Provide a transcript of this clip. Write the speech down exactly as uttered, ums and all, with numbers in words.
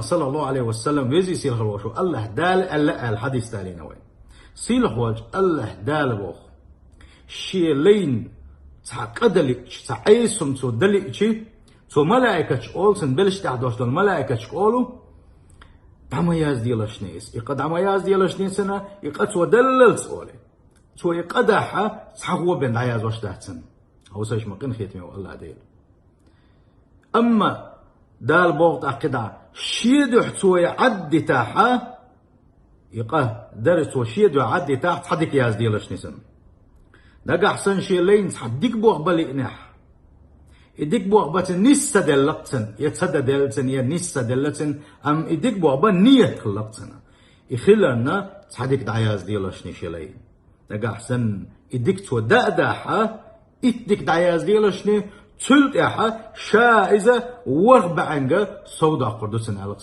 саллаллаху Ӏалайхи ва саллам, везий сийлахь волчу АллахӀ Дала аьлла аьлла хьадис далийна вайн. Сийлахь волчу АллахӀ Дала боху: «Шен лайна цхьа къа далиъча, цхьа Ӏеса хӀума цо далиъча, цо малаикаташ олу, цуьнан белшаш тӀехь долуш долу малаикаташ олу, дӀа ма язделашний иза. И къа дӀа ма язделашний цуьнан, и къа цо даллалц олий. Цо и къа дахь, цхьа гӀо бен дӀаязваш дац цуьнан». Хьовсайша ма къинхетаме ву АллахӀ Дела. Амма Дала боху тӀаккха кхидӀа: «Шен дуьхьа цо и Ӏаддитахь, и къа дара цо шен дуьхьа Ӏаддитахь, цхьа дика язделашний цуьнан. Нагахь санна шен лайна цхьа дика боху бан лиънехь, и дика боху бан цуьнан нис ца делла-кх цуьнан, я ца дан делла цуьнан, я нис ца делла цуьнан, амма и дика боху бан нийят хилла-кх цуьнан. И хиларна, цхьа дика дӀаязделашний шен лайна. Нагахь санна и дика цо дан а дахь, итт дика дӀаязделашний, цуьнан тӀехь ша иза ворхӀ бӀаьнга сов доккхур ду цуьнан», аьлла